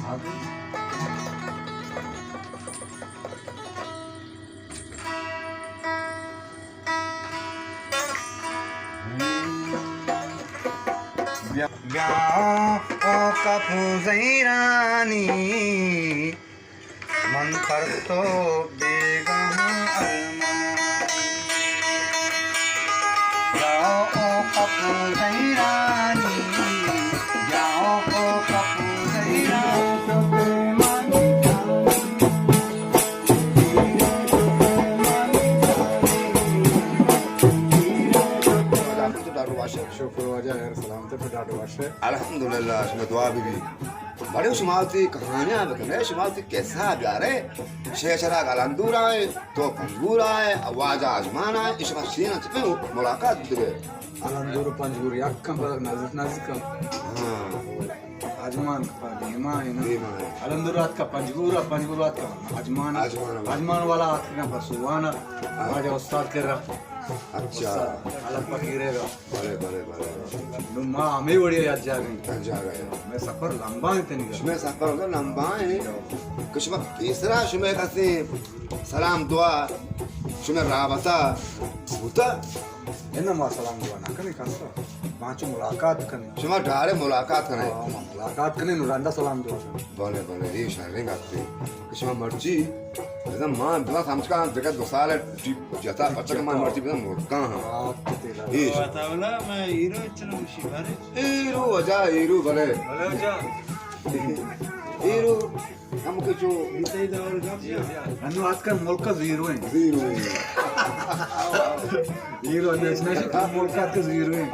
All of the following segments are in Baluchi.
بیا او کپوزیں ایرانی، من پر تو بیگاہاں ارمان۔ بیا او کپوزیں ایرانی، بیا او کپوزیں۔ شکر واجہ، خیر سلامت ئے، ڈاڈو وش ئے؟ الحمدللہ، شما دعا بی بی۔ بڑے شما وتی کہانیاں بکنے، شما وتی قصہ بیارے۔ شے چرا گلندور آئے، تو پنجگور آئے، واجہ آزمان آئے، شما شینا چپے ملاقات دیگے۔ گلندور پنجگور یک کم پر نزدیک نزدیک کم۔ ہاں۔ آزمان کا دیما ہے نا۔ دیما ہے۔ گلندور آتکا پنجگور، پنجگور آتکا آزمان۔ آزمان۔ آزمان والا آتکا پر سوانا۔ ہاں۔ واجہ استاد کرا۔ اچھا۔ استاد، الگ پکیرے گا۔ بلے، بلے، بلے۔ نو ما ہمے وڑی یک جاگہ ایں۔ یک جاگہ ایں۔ مئے سفر لمبا ایں تنیگا۔ شمئے سفر لمبا ایں۔ کہ شما پیسرا شمئے کسے سلام دعا، شمئے رابطہ بوتا؟ انا ما سلام دعا نہ کنیں کسا۔ ما چو ملاقات کنیں۔ شما ڈائریکٹ ملاقات کنیں؟ ہاں، ما ملاقات کنیں، نو رندا سلام دعا کنیں۔ بلے، بلے، اے شریں گپے۔ کہ شما مرچی بزاں ما بزاں سمجھ کن دگہ دو سال ٹیپ جتا، پرچا کہ ما مرچی بزاں ملکاں ہاں۔ ایش۔ واتا ولا میں ہیرو چلو شی بارے۔ ہیرو وجہ ہیرو بلے۔ بلے وجہ۔ ہیرو ہم کہ جو انو آج کل ملک زیرو ہیں۔ زیرو ہیں۔ ہیرو انٹرنیشنل ملک آج کل زیرو ہیں۔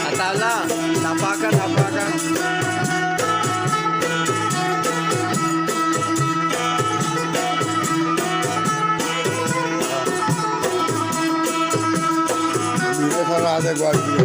عطاء اللہ، لپاکا، لپاکا۔ یہ سر آدھے گواڑ کی۔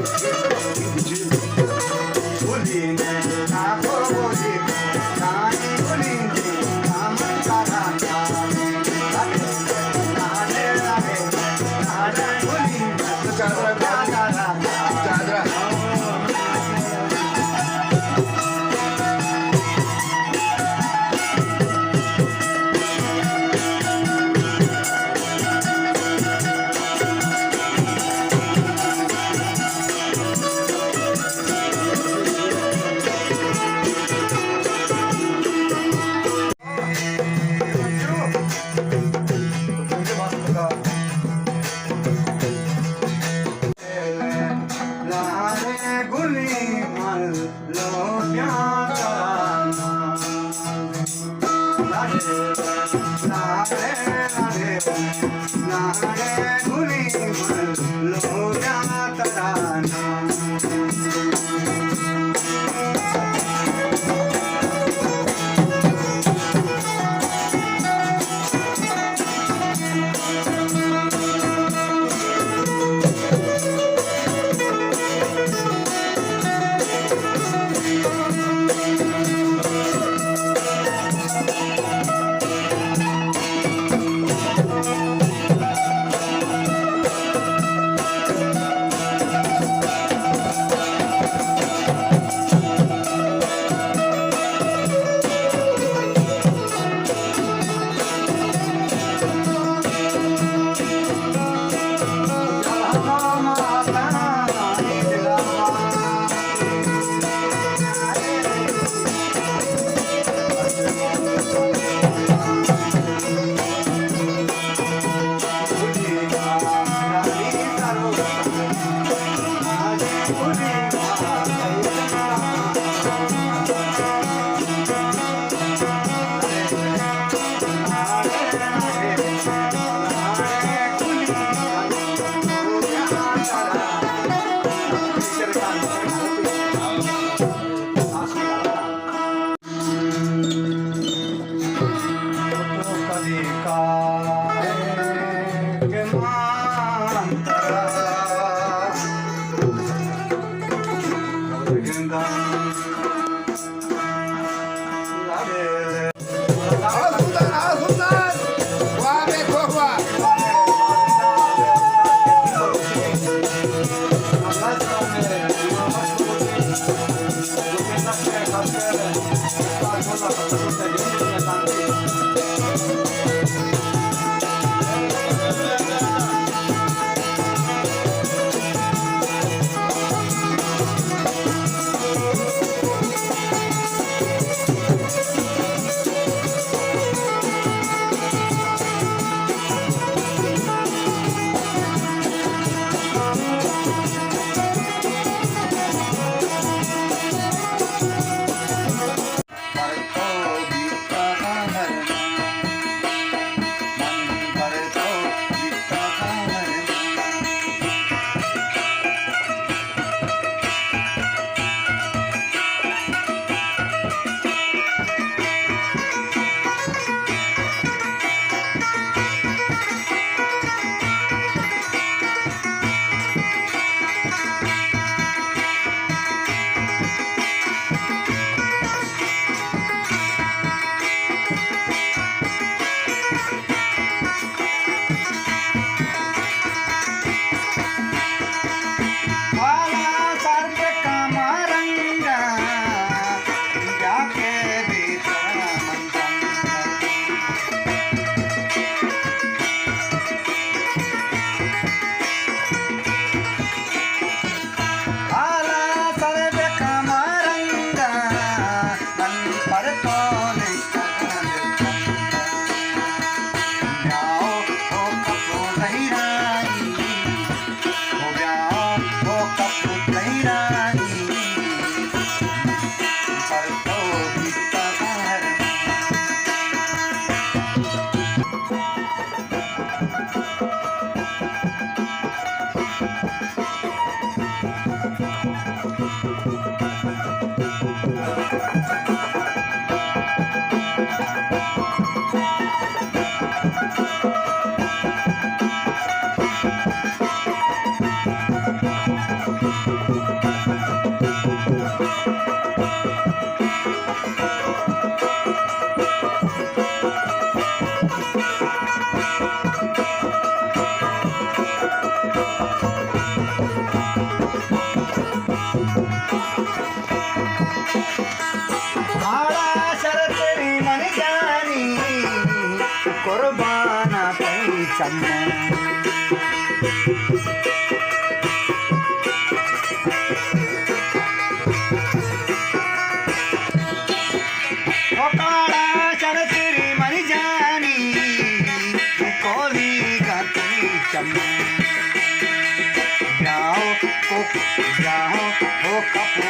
آڑا شر تیری من جانی، قربان تئی چماں۔ او کاڑا شر تیری من جانی، کولی گتی چماں۔ جاؤ، او جاؤ، او کپ